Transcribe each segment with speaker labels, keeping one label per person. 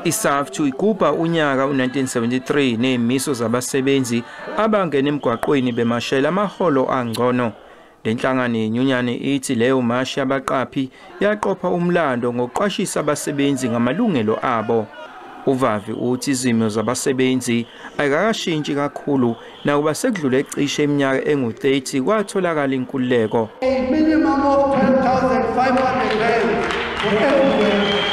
Speaker 1: ISAFTU igubha unyaka u-1973 nezimiso zabasebenzi abangena emgwaqweni bemashela amaholo angcono. Le nhlangano yenyunyane ithi leyo mashi yabaqaphi yaqopha umlando ngokuqwashisa abasebenzi ngamalungelo abo. UVavi uthi izimo zabasebenzi ayikakashintshi kakhulu nakuba sekudlule cishe iminyaka engu-30 kwatholakala inkululeko.
Speaker 2: A minimum of 10,500 rand for everyone.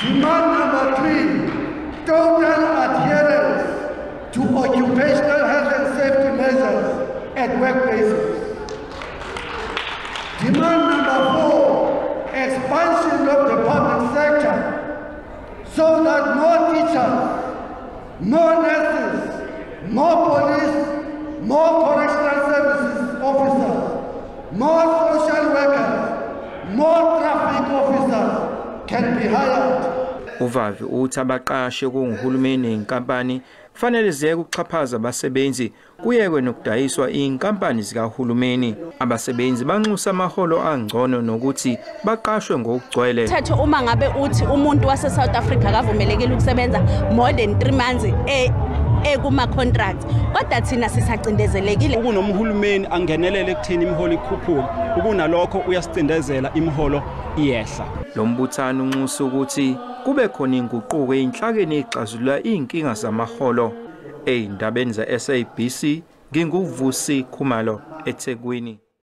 Speaker 2: Demand number 3, total adherence to occupational health and safety measures at workplaces. Demand number 4, expansion of the public sector so that more teachers, more nurses, more police, more correctional services officers, more social workers, more traffic officers can be hired.
Speaker 1: UVavi uthi abaqashi kunguhulumeni nenkampani kufanele ziyeke ukuxhaphaza abasebenzi, kuyekwe nokudayiswa inkampani zikahulumeni. Abasebenzi banxusa amaholo angcono nokuthi baqashwe ngokugcwele.
Speaker 3: Umthetho uma ngabe uthi umuntu wase South Africa akavumelekile ukusebenza more than 3 months ekuma contract, kodwa thina sisacindezelekile.
Speaker 4: Ukunomhulumeni angenelele ekutheni imiholo ikhuphuke, ukunalokho uyasicindezela imiholo iyehla.
Speaker 1: Lo mbuthano unxusa ukuthi kube khona inguquko einhlakeni exazulula inkinga zamaholo. Ey'ndabeni ze-SABC, nginguVusi Khumalo eThekwini.